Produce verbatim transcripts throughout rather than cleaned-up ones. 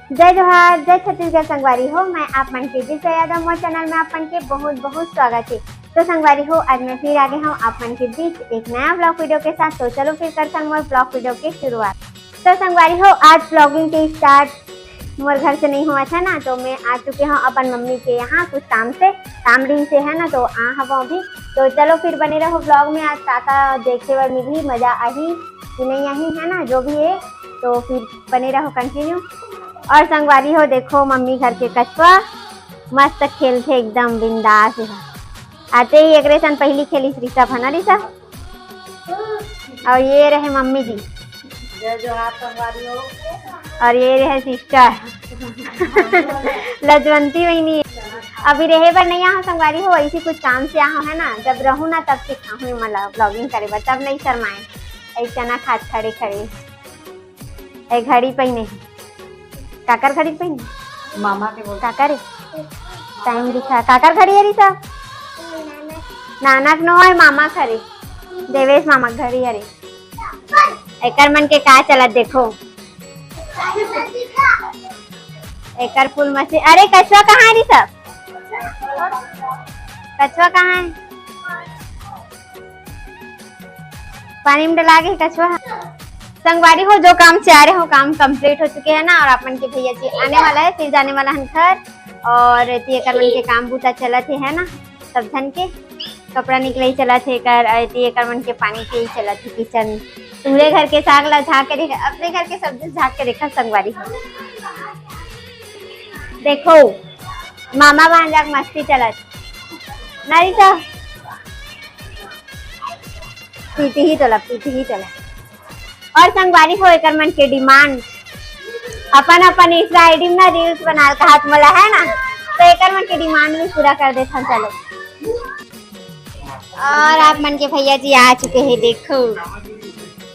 जय जोहार, जय छत्तीसगढ़ संगवारी हो, मैं आप मन के विजय यादव, मोर चैनल में आप मन के बहुत बहुत स्वागत है। तो संगवारी हो, आज मैं फिर आ गए हूँ आप मन के बीच एक नया ब्लॉग वीडियो के साथ। तो चलो फिर करथन मोर ब्लॉग वीडियो के शुरुआत। तो संगवारी हो, आज ब्लॉगिंग के स्टार्ट मोर घर से नहीं हुआ था ना, तो मैं आ चुके हूँ अपन मम्मी के यहाँ कुछ काम से, काम दिन से है ना, तो आ हव अभी। तो चलो फिर बने रहो ब्लॉग में, आज का का देखे बर मिलही, मजा आही कि नहीं आही है ना, जो भी है, तो फिर बने रहो कंटिन्यू। और संगवारी हो, देखो मम्मी घर के कछुआ मस्त खेलथे, एकदम बिंदास है। आते ही एकरे सन पहली खेलिस ऋषभ, है ना ऋषभ? और ये रहे मम्मी जी। जय जोहार संगवारी हो। और ये रहे सिस्टर लजवंती बहिनी। अभी रहे बर नहीं आहो संगवारी हो, ऐसी कुछ काम से आहो है ना, जब रहूँ ना तब सिखाहूँ मतलब ब्लॉगिंग करे बर, तब नहीं शर्माए। ऐ चना खात खड़े खड़े, ऐ घड़ी पहिने, काकर घड़ी पहिने? मामा के बोल। काकर है? टाइम दिखा, काकर घड़ी हरी सब? नानक नो है, मामा खरे, देवेश मामा घड़ी हरे। एकर मन के का चलत देखो, एकर फूल मसी। अरे कछुआ कहाँ है री सब? कछुआ कहाँ है? पानी में डला गए कछुआ। संगवारी हो, जो काम से आ रहे हो, काम कंप्लीट हो चुके हैं ना, और आप मन के भैया जी आने वाला है, फिर जाने वाला है घर। और एती एकर मन के काम बूता चलत है, है ना, सब झन के कपड़ा निकलई चलत है एकर, और एती एकर मन के पानी के ही चलत है किचन। पूरे घर के साग ला झाँक के देखा, अपने घर के सब्जी झाँक के देखा संगवारी हो। देखो मामा भांजा के मस्ती चलत ना रीता। पीटी ही तोला, पीटी ही तोला। और संगवारी हो, एकर मन के डिमांड, अपन अपन इंस्टा आईडी में ना रील्स बनाल कहत मोला, है ना, तो एकर मन के डिमांड भी पूरा कर देथन। चलो, और आप मन के भैया जी आ चुके हैं, देखो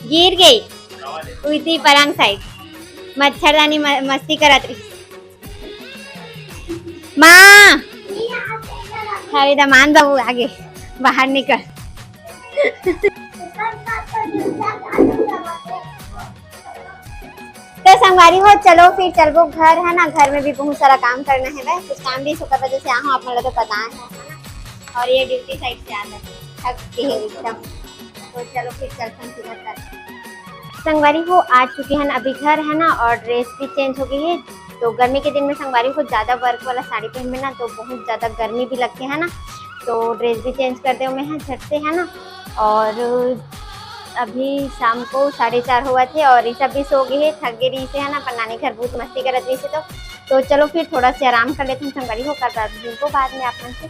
गिर गई उइती पलंग साइड, मच्छरदानी म-, मस्ती करत रही। माँ, हवे दमान बाबू आगे बाहर निकल। तो संगवारी हो, चलो फिर चलबो घर, है ना, घर में भी बहुत सारा काम करना है, बस कुछ काम भी ओकर वजह से आहो, आप मन ला तो पता है, है ना। और ये ड्यूटी साइड से आता है, थक के है एकदम। तो चलो फिर चलथन सीधा घर। संगवारी हो, आ चुके हैं अभी घर, है ना, और ड्रेस भी चेंज हो गई है। तो गर्मी के दिन में संगवारी हो ज्यादा वर्क वाला साड़ी पहन में ना तो बहुत ज्यादा गर्मी भी लगती है ना, तो ड्रेस भी चेंज कर दे मैं है झट से, है ना। और अभी शाम को साढ़े चार हुआ थे और ऋषभ भी सो गए है, थक गए रही से, है ना, अपन नानी घर बहुत मस्ती करत रही से। तो, तो चलो फिर थोड़ा सा आराम कर लेते हैं संगवारी हो, कर बाद में आप मन से।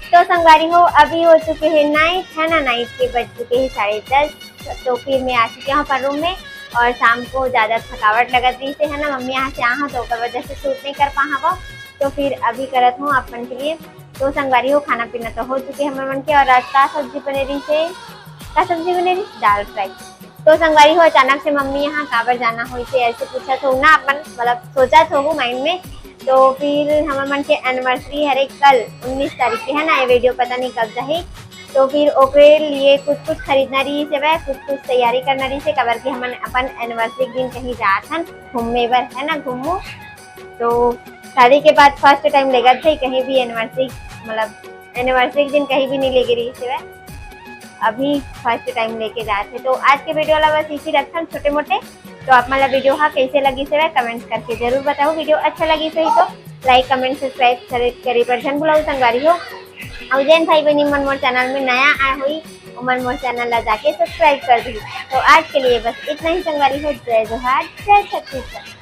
तो संगवारी हो, अभी हो चुके हैं नाइट, है ना, नाइट के बज चुके हैं साढ़े दस। तो फिर मैं आ चुकी हूँ अपन रूम में और शाम को ज्यादा थकावट लगत रही से, है ना, मम्मी यहाँ से आहा तो ओकर वजह से शूट नहीं कर पाहा वो। तो फिर अभी करत हूँ अपन के लिए। तो संगवारी हो, खाना पीना तो हो चुके हमर मन के। और आज का सब्जी बने रही से, का सब्जी बने रही? दाल फ्राई। तो संगवारी हो, अचानक से मम्मी यहाँ काबर जाना होइसे ऐसे पूछत हो ना, अपन मतलब सोचत हो माइंड में। तो फिर हमर मन के एनिवर्सरी हरे कल उन्नीस तारीख के, है ना, ये वीडियो पता नहीं कब जाही। तो फिर ओकरे लिए कुछ कुछ खरीदना रही से वह, कुछ कुछ तैयारी करना रही से, काबर कि हमन अपन एनिवर्सरी के दिन कहीं जात हन घूमे बर, है ना, घूमू। तो शादी के बाद फर्स्ट टाइम लेगत है कहीं भी एनिवर्सरी, मतलब एनिवर्सरी के दिन कहीं भी नहीं लेके रही से वह। अभी फर्स्ट टाइम लेके जात है। तो आज के वीडियो ला बस इसी रखथन छोटे मोटे। तो आप मन ला वीडियो हा कैसे लगी से कमेंट करके जरूर बताओ। वीडियो अच्छा लगी से तो लाइक, कमेंट, सब्सक्राइब करे, करे पर झन भुलाओ संगवारी हो। और जैन भाई बहनी मन मोर चैनल में नया आए हुई, उमन मोर चैनल ला जाके सब्सक्राइब कर दी। तो आज के लिए बस इतना ही संगवारी हो। जय जोहार, जय छत्तीसगढ़।